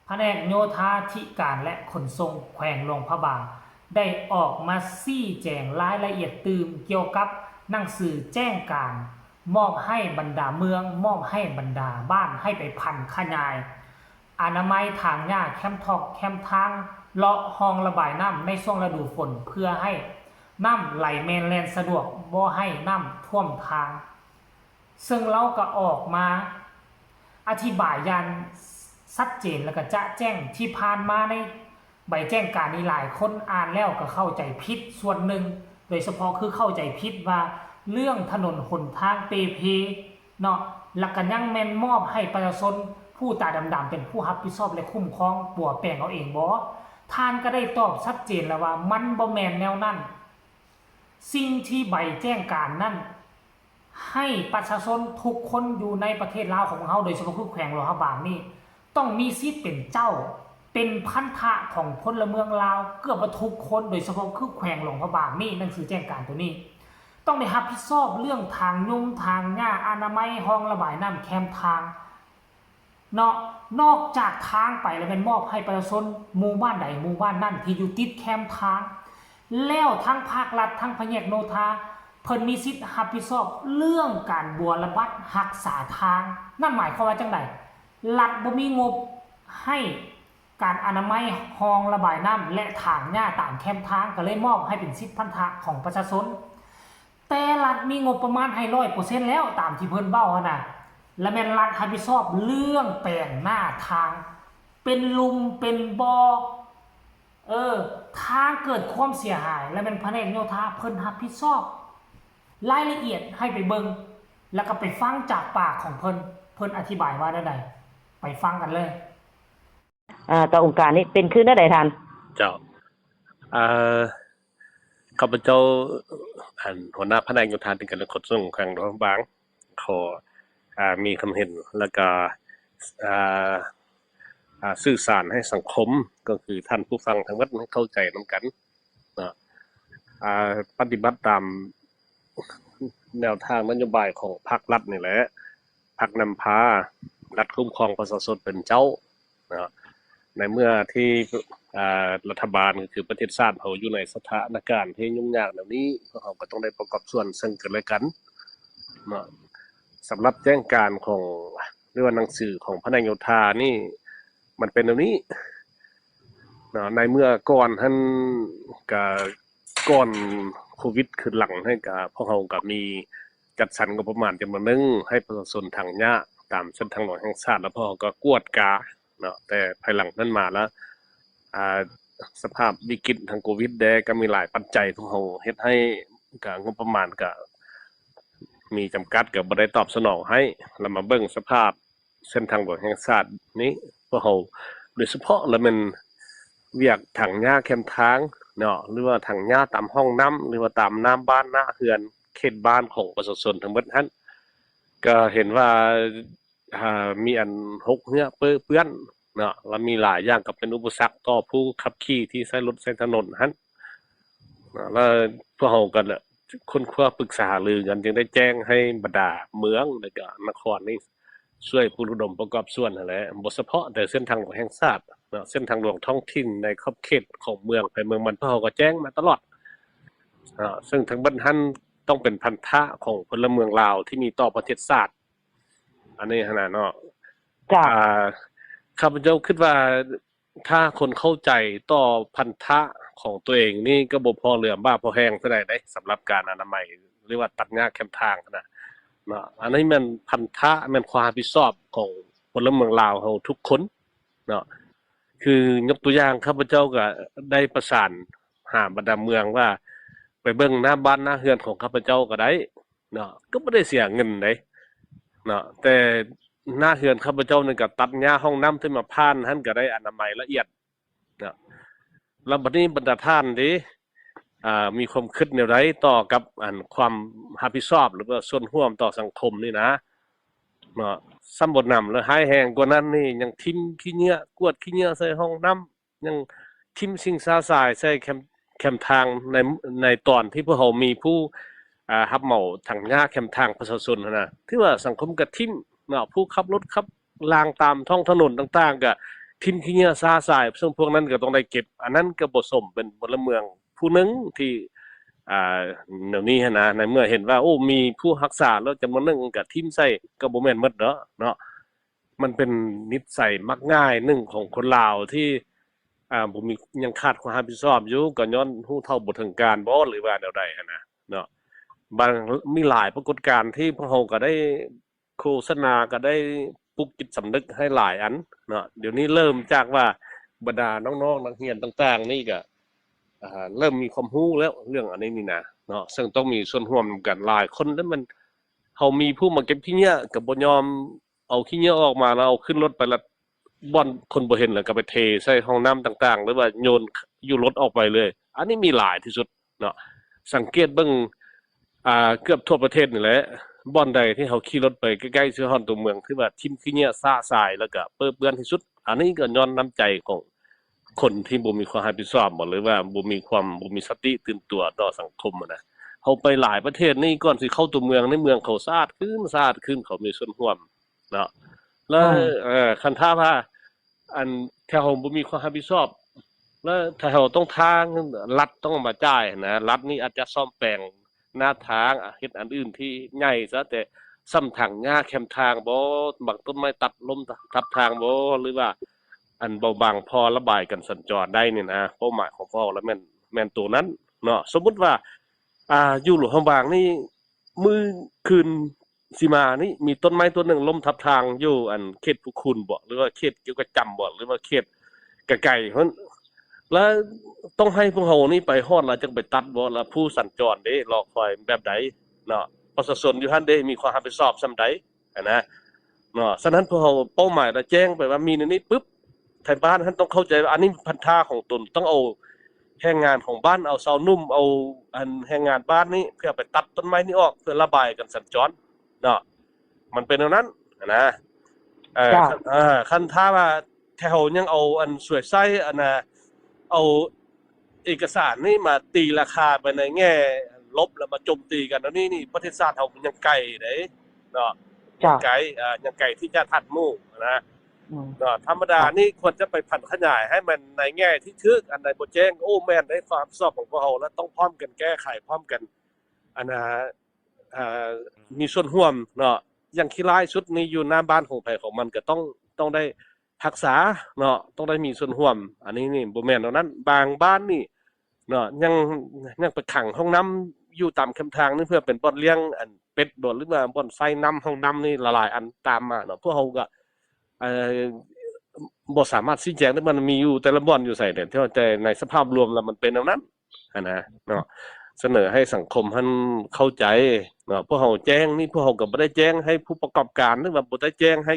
ພະແນກໂຍທາທິການ ແລະ ຂົນສົ່ງແຂວງຫຼວງພະບາງ ໄດ້ອອກມາຊີ້ແຈງລາຍລະອຽດຕື່ມກ່ຽວກັບໜັງສືແຈ້ງການ ມອບໃຫ້ບັນດາເມືອງ, ມອບໃຫ້ບັນດາບ້ານໃຫ້ໄປຜັນຂະຫຍາຍອະນາໄມ, ຖາງຫຍ້າແຄມທອກແຄມທາງ, ເລາະຮ່ອງລະບາຍນ້ຳໃນຊ່ວງລະດູຝົນ ເພື່ອໃຫ້ນ້ຳໄຫຼແມ່ນແລ່ນສະດວກ, ບໍ່ໃຫ້ນ້ຳຖ້ວມທາງ. ເຊິ່ງລາວກໍອອກມາອະທິບາຍຢ່າງຊັດເຈນ ແລະ ກະຈະແຈ້ງ. ທີ່ຜ່ານມາໃນໃບແຈ້ງການນີ້ ຫຼາຍຄົນອ່ານແລ້ວກໍເຂົ້າໃຈຜິດສ່ວນໜຶ່ງ, ໂດຍສະເພາະຄືເຂົ້າໃຈຜິດວ່າເລື່ອງຖະໜົນຫົນທາງເປ່ເພເນາະ, ແລ້ວກໍຍັງແມ່ນມອບໃຫ້ປະຊາຊົນຜູ້ຕາດຳໆເປັນຜູ້ຮັບຜິດຊອບ ແລະ ຄຸ້ມຄອງປົວແປງເອົາເອງບໍ? ທ່ານກໍໄດ້ຕອບຊັດເຈນແລ້ວວ່າມັນບໍ່ແມ່ນແນວນັ້ນ. ສິ່ງທີ່ໃບແຈ້ງການນັ້ນ ໃຫ້ປະຊາຊົນທຸກຄົນຢູ່ໃນປະເທດລາວຂອງເຮົາ ໂດຍສະເພາະຄືແຂວງຫຼວງພະບາງນີ້ ຕ້ອງມີສິດເປັນເຈົ້າ ເປັນພັນທະຂອງພົນລະເມືອງລາວເກືອບວ່າທຸກຄົນ, ໂດຍສະເພາະຄືແຂວງຫຼວງພະບາງນີ້ ໜັງສືແຈ້ງການໂຕນີ້ ຕ້ອງໄດ້ຮັບຜິດຊອບເລື່ອງທາງຍົມ, ທາງຫຍ້າ, ອະນາໄມ, ຮ່ອງລະບາຍນ້ຳ, ແຄມທາງ ເນາະ, ນອກຈາກທາງໄປແລ້ວແມ່ນມອບໃຫ້ປະຊາຊົນໝູ່ບ້ານໃດໝູ່ບ້ານນັ້ນທີ່ຢູ່ຕິດແຄມທາງ, ແລ້ວທັງພາກລັດ ທັງພະແນກໂຍທາ ເພິ່ນມີສິດຮັບຜິດຊອບເລື່ອງການບົວລະບັດຮັກສາທາງ. ນັ້ນໝາຍຄວາມວ່າຈັ່ງໃດ? ລັດບໍ່ມີງົບໃຫ້ການອະນາໄມ, ຮ່ອງລະບາຍນ້ຳ ແລະ ຖາງຫຍ້າຕາມແຄມທາງ, ກໍເລີຍມອບໃຫ້ເປັນສິດພັນທະຂອງປະຊາຊົນ. ແຕ່ລັດມີງົບປະມານໃຫ້ຮ້ອຍເປີເຊັນແລ້ວ ຕາມທີ່ເພິ່ນເວົ້າຫັ້ນນະ, ລະແມ່ນລັດຮັບຜິດຊອບເລື່ອງແປງໜ້າທາງ ເປັນຫຼຸມເປັນບໍ່, ເອີ ທາງເກີດຄວາມເສຍຫາຍ ລະແມ່ນພະແນກໂຍທາເພິ່ນຮັບຜິດຊອບ. ລາຍລະອຽດໃຫ້ໄປເບິ່ງ ລະກະໄປຟັງຈາກປາກຂອງເພິ່ນ, ເພິ່ນອະທິບາຍວ່າແນວໃດ, ໄປຟັງກັນເລີຍ. ອ່າ ຕໍ່ອົງການນີ້ເປັນຄືແນວໃດທ່ານ? ເຈົ້າ ເອີ ຂ້າພະເຈົ້າ ອັນ ຫົວໜ້າພະແນກໂຍທາທິການ ແລະ ຂົນສົ່ງແຂວງຫຼວງພະບາງ ຂໍ ອ່າ ມີຄຳເຫັນ ແລ້ວກະ ອ່າ ອ່າ ສື່ສານໃຫ້ສັງຄົມ ກໍຄືທ່ານຜູ້ຟັງທັງໝົດໃຫ້ເຂົ້າໃຈນຳກັນເນາະ, ອ່າ ປະຕິບັດຕາມແນວທາງນະໂຍບາຍຂອງພັກລັດນີ້ແຫຼະ, ພັກນຳພາ, ລັດຄຸ້ມຄອງປະຊາຊົນເປັນເຈົ້າເນາະ. ໃນເມື່ອທີ່ ອ່າ ລັດຖະບານ ກໍຄືປະເທດຊາດເຮົາຢູ່ໃນສະຖານະການທີ່ຫຍຸ້ງຍາກແນວນີ້, ພວກເຮົາກໍຕ້ອງໄດ້ປະກອບສ່ວນເຊິ່ງກັນແລະກັນເນາະ. ສຳລັບແຈ້ງການຂອງ ຫຼືວ່າໜັງສືຂອງພະແນກໂຍທານີ້ ມັນເປັນແນວນີ້ເນາະ, ໃນເມື່ອກ່ອນຫັ້ນ ກະກ່ອນໂຄວິດ ຄືຫຼັງຫັ້ນ ກະພວກເຮົາກະມີຈັດສັນງົບປະມານຈຳນວນໜຶ່ງໃຫ້ປະຊາຊົນຖາງຫຍ້າຕາມເສັ້ນທາງຫຼວງແຫ່ງຊາດ ແລ້ວພວກເຮົາກໍກວດກາເນາະ, ແຕ່ພາຍຫຼັງນັ້ນມາແລ້ວ ອ່າ ສະພາບວິກິດທາງໂຄວິດແດ່ ກໍມີຫຼາຍປັດໄຈ ພວກເຮົາເຮັດໃຫ້ກະງົບປະມານກະມີຈຳກັດ ກໍບໍ່ໄດ້ຕອບສະໜອງໃຫ້. ແລ້ວມາເບິ່ງສະພາບເສັ້ນທາງຫຼວງແຫ່ງຊາດນີ້ ພວກເຮົາ ໂດຍສະເພາະລະແມ່ນວຽກຖາງຫຍ້າແຄມທາງເນາະ ຫຼືວ່າຖາງຫຍ້າຕາມຫ້ອງນ້ຳ ຫຼືວ່າຕາມໜ້າບ້ານໜ້າເຮືອນເຂດບ້ານຂອງປະຊາຊົນທັງໝົດຫັ້ນ ກໍເຫັນວ່າ ອ່າ ມີອັນຮົກເຮື້ອເປິເປື້ອນເນາະ ແລະ ມີຫຼາຍຢ່າງກໍເປັນອຸປະສັກຕໍ່ຜູ້ຂັບຂີ່ທີ່ໃຊ້ລົດໃຊ້ຖະໜົນຫັ້ນເນາະ. ແລ້ວພວກເຮົາກໍຄົ້ນຄວ້າປຶກສາຫາລືກັນ ຈຶ່ງໄດ້ແຈ້ງໃຫ້ບັນດາເມືອງ ແລະ ກໍນະຄອນນີ້ ຊ່ວຍປຸກລະດົມປະກອບສ່ວນຫັ້ນແຫຼະ, ບໍ່ສະເພາະແຕ່ເສັ້ນທາງຫຼວງແຫ່ງຊາດເນາະ, ເສັ້ນທາງຫຼວງທ້ອງຖິ່ນໃນຂອບເຂດຂອງເມືອງໃຜເມືອງມັນ ພວກເຮົາກໍແຈ້ງມາຕະຫຼອດເນາະ. ເຊິ່ງທັງເບິດຫັ້ນຕ້ອງເປັນພັນທະຂອງພົນລະເມືອງລາວທີ່ມີຕໍ່ປະເທດຊາດ. ອັນນີ້ຫັ້ນນະເນາະ. ເຈົ້າ. ອ່າ ຂ້າພະເຈົ້າຄິດວ່າ ຖ້າຄົນເຂົ້າໃຈຕໍ່ພັນທະຂອງຕົວເອງນີ້ ກໍບໍ່ພໍເຫຼືອບ້າພໍແຮງເທົ່າໃດເດ້ ສຳລັບການອະນາໄມ ຫຼືວ່າຕັດຫຍ້າແຄມທາງຫັ້ນນະເນາະ. ອັນນີ້ແມ່ນພັນທະ ແມ່ນຄວາມຮັບຜິດຊອບຂອງພົນລະເມືອງລາວເຮົາທຸກຄົນເນາະ. ຄືຍົກຕົວຢ່າງ ຂ້າພະເຈົ້າກໍໄດ້ປະສານຫາບັນດາເມືອງວ່າ ໄປເບິ່ງໜ້າບ້ານໜ້າເຮືອນຂອງຂ້າພະເຈົ້າກໍໄດ້ ເນາະ ກໍບໍ່ໄດ້ເສຍເງິນໃດເນາະ, ແຕ່ໜ້າເຮືອນຂ້າພະເຈົ້ານີ້ກໍຕັດຫຍ້າຫ້ອງນ້ຳທີ່ມາຜ່ານຫັ້ນກໍໄດ້ອະນາໄມລະອຽດເນາະ. ແລ້ວບັດນີ້ບັນດາທ່ານເດ ອ່າ ມີຄວາມຄິດແນວໃດຕໍ່ກັບ ອັນ ຄວາມຮັບຜິດຊອບ ຫຼືວ່າສ່ວນຮ່ວມຕໍ່ສັງຄົມນີ້ນະເນາະ? ຊ້ຳບໍ່ໜຳ ແລະ ຮ້າຍແຮງກວ່ານັ້ນນີ້ ຍັງຖິ້ມຂີ້ເຫຍື້ອ ກວດຂີ້ເຫຍື້ອໃສ່ຫ້ອງນ້ຳ ຍັງຖິ້ມສິ່ງຊະຊາຍໃສ່ແຄມ ແຄມທາງໃນ ໃນຕອນທີ່ພວກເຮົາມີຜູ້ ອ່າ ຮັບເໝົາຖັງຫຍ້າແຄມທາງປະຊາຊົນຫັ້ນນະ. ຖືວ່າສັງຄົມກະຖິ້ມເນາະ, ຜູ້ຂັບລົດຂັບລາງຕາມທ້ອງຖະໜົນຕ່າງໆ ກະ ຖິ້ມຂີ້ເຫຍື້ອຊະຊາຍ ເຊິ່ງພວກນັ້ນກໍຕ້ອງໄດ້ເກັບ ອັນນັ້ນກໍບໍ່ສົມເປັນພົນລະເມືອງຜູ້ໜຶ່ງທີ່ ອ່າ ແນວນີ້ຫັ້ນນະ. ໃນເມື່ອເຫັນວ່າ ໂອ້ ມີຜູ້ຮັກສາແລ້ວຈຳນວນໜຶ່ງກໍຖິ້ມໃສ່ ກໍບໍ່ແມ່ນໝົດເນາະ ເນາະ. ມັນເປັນນິດໄສມັກງ່າຍໜຶ່ງຂອງຄົນລາວທີ່ ອ່າ ບໍ່ມີ ຍັງຂາດຄວາມຮັບຜິດຊອບຢູ່ ກໍຍ້ອນຮູ້ເທົ່າບໍ່ເຖິງການບໍ ຫຼືວ່າແນວໃດຫັ້ນນະ ເນາະ. ບາງ ມີຫຼາຍປາກົດການທີ່ພວກເຮົາກໍໄດ້ໂຄສະນາ ກໍໄດ້ປຸກຈິດສຳນຶກໃຫ້ຫຼາຍອັນເນາະ. ດຽວນີ້ເລີ່ມຈາກວ່າບັນດານ້ອງໆນັກຮຽນຕ່າງໆນີ້ກໍ ອ່າ ເລີ່ມມີຄວາມຮູ້ແລ້ວເລື່ອງອັນນີ້ນີ້ນະເນາະ ເຊິ່ງຕ້ອງມີສ່ວນຮ່ວມນຳກັນຫຼາຍຄົນ ແລ້ວມັນ ເຮົາມີຜູ້ມາເກັບຂີ້ເຫຍື້ອກໍບໍ່ຍອມເອົາຂີ້ເຫຍື້ອອອກມາ ແລ້ວເອົາຂຶ້ນລົດໄປ ແລ້ວບ່ອນຄົນບໍ່ເຫັນ ແລ້ວກໍໄປເທໃສ່ຫ້ອງນ້ຳຕ່າງໆ ຫຼືວ່າໂຍນຢູ່ລົດອອກໄປເລີຍ. ອັນນີ້ມີຫຼາຍທີ່ສຸດເນາະ ສັງເກດເບິ່ງ ອ່າ ເກືອບທົ່ວປະເທດນີ້ແຫຼະ ບ່ອນໃດທີ່ເຮົາຂີ່ລົດໄປໃກ້ໆຊິຮອດຕົວເມືອງ ຖືວ່າຖິ້ມຂີ້ເຫຍື້ອຊະຊາຍ ແລ້ວກໍເປິເປື້ອນທີ່ສຸດ. ອັນນີ້ກໍຍ້ອນນ້ຳໃຈຂອງ ຄົນທີ່ບໍ່ມີຄວາມຮັບຜິດຊອບບໍ ຫຼືວ່າບໍ່ມີຄວາມ ບໍ່ມີສະຕິຕື່ນຕົວຕໍ່ສັງຄົມຫັ້ນນະ. ເຮົາໄປຫຼາຍປະເທດນີ້ ກ່ອນຊິເຂົ້າຕົວເມືອງ ໃນເມືອງເຂົາສະອາດຂຶ້ນ ສະອາດຂຶ້ນ ເຂົາມີສ່ວນຮ່ວມເນາະ. ແລ້ວ ເອີ ຄັນຖ້າວ່າ ອັນ ຖ້າເຮົາບໍ່ມີຄວາມຮັບຜິດຊອບ ແລ້ວຖ້າເຮົາຕ້ອງທາງ ລັດຕ້ອງເອົາມາຈ່າຍຫັ້ນນະ. ລັດນີ້ອາດຈະສ້ອມແປງ ໜ້າທາງ ເຮັດອັນອື່ນທີ່ໃຫຍ່ຊະ ແຕ່ສ້ຳຖາງຫຍ້າແຄມທາງບໍ ບາງຕົ້ນໄມ້ຕັດລົ້ມທັບທາງບໍ ຫຼືວ່າອັນເບົາບາງພໍລະບາຍການສັນຈອນໄດ້ນີ້ນະ. ເປົ້າໝາຍຂອງພວກເຮົາລະແມ່ນ ແມ່ນໂຕນັ້ນເນາະ. ສົມມຸດວ່າ ອ່າ ຢູ່ຫຼວງພະບາງນີ້ ມື້ຄືນຊິມານີ້ ມີຕົ້ນໄມ້ຕົ້ນໜຶ່ງລົ້ມທັບທາງຢູ່ອັນເຂດພູຄູນບໍ ຫຼືວ່າເຂດກ່ຽວກະຈຳບໍ ຫຼືວ່າເຂດ ກະໄກພຸ້ນ ແລ້ວຕ້ອງໃຫ້ພວກເຮົານີ້ໄປຮອດ ແລ້ວຈັ່ງໄປຕັດບໍ ແລ້ວຜູ້ສັນຈອນເດ້ ລໍຄອຍແບບໃດເນາະ? ປະຊາຊົນຢູ່ຫັ້ນເດ້ ມີຄວາມຮັບຜິດຊອບສ່ຳໃດຫັ້ນນະເນາະ? ສະນັ້ນພວກເຮົາເປົ້າໝາຍລະແຈ້ງໄປວ່າມີແນວນີ້ປຶບ ໄທບ້ານຫັ້ນຕ້ອງເຂົ້າໃຈວ່າອັນນີ້ພັນທະຂອງຕົນ ຕ້ອງເອົາແຮງງານຂອງບ້ານ ເອົາຊາວໜຸ່ມ ເອົາອັນແຮງງານບ້ານນີ້ ເພື່ອໄປຕັດຕົ້ນໄມ້ນີ້ອອກ ເພື່ອລະບາຍການສັນຈອນເນາະ. ມັນເປັນແນວນັ້ນຫັ້ນນະ. ເອີ ເຈົ້າ ຄັນ ເອີ ຄັນຖ້າວ່າ ແຖວຍັງເອົາອັນສວຍໃຊ້ອັນນ່າ ເອົາເອກະສານນີ້ມາຕີລາຄາໄປໃນແງ່ລົບ ແລ້ວມາໂຈມຕີກັນແນວນີ້ນີ້ ປະເທດຊາດເຮົາມັນຍັງໄກເດ້ເນາະ. ເຈົ້າ ຍັງໄກ ເອີ ຍັງໄກທີ່ຈະທັນໝູ່ນະ ອືມ ເນາະ. ທຳມະດາ ເຈົ້າ ນີ້ຄວນຈະໄປຜັນຂະຫຍາຍໃຫ້ມັນໃນແງ່ທີ່ຖືກ ອັນໃດບໍ່ແຈ້ງ ໂອ້ ແມ່ນໃນຄວາມຮັບຜິດຊອບຂອງພວກເຮົາ ແລະ ຕ້ອງພ້ອມກັນແກ້ໄຂ ພ້ອມກັນ ອັນນ່າ ເອີ ມີສ່ວນຮ່ວມເນາະ. ຢ່າງຂີ້ຮ້າຍສຸດນີ້ ຢູ່ໜ້າບ້ານຂອງໃຜຂອງມັນກໍຕ້ອງ ຕ້ອງໄດ້ຮັກສາເນາະ ຕ້ອງໄດ້ມີສ່ວນຮ່ວມ. ອັນນີ້ນີ້ບໍ່ແມ່ນເທົ່ານັ້ນ ບາງບ້ານນີ້ເນາະ ຍັງ ຍັງໄປຂັງຫ້ອງນ້ຳຢູ່ຕາມແຄມທາງນີ້ ເພື່ອເປັນບ່ອນລ້ຽງອັນເປັດບໍ ຫຼືວ່າບ່ອນໃສ່ນ້ຳ ຫ້ອງນ້ຳນີ້ຫຼາຍໆອັນຕາມມາເນາະ. ພວກເຮົາກໍ ເອີ ບໍ່ສາມາດຊີ້ແຈງໄດ້ ມັນມີຢູ່ແຕ່ລະບ່ອນຢູ່ໃສແດ່ ແຕ່ໃນສະພາບລວມແລ້ວມັນເປັນແນວນັ້ນ. ຫັ້ນນະເນາະ ສະເໜີໃຫ້ສັງຄົມຫັ້ນເຂົ້າໃຈເນາະ. ພວກເຮົາແຈ້ງນີ້ ພວກເຮົາກໍບໍ່ໄດ້ແຈ້ງໃຫ້ຜູ້ປະກອບການ ຫຼືວ່າບໍ່ໄດ້ແຈ້ງໃຫ້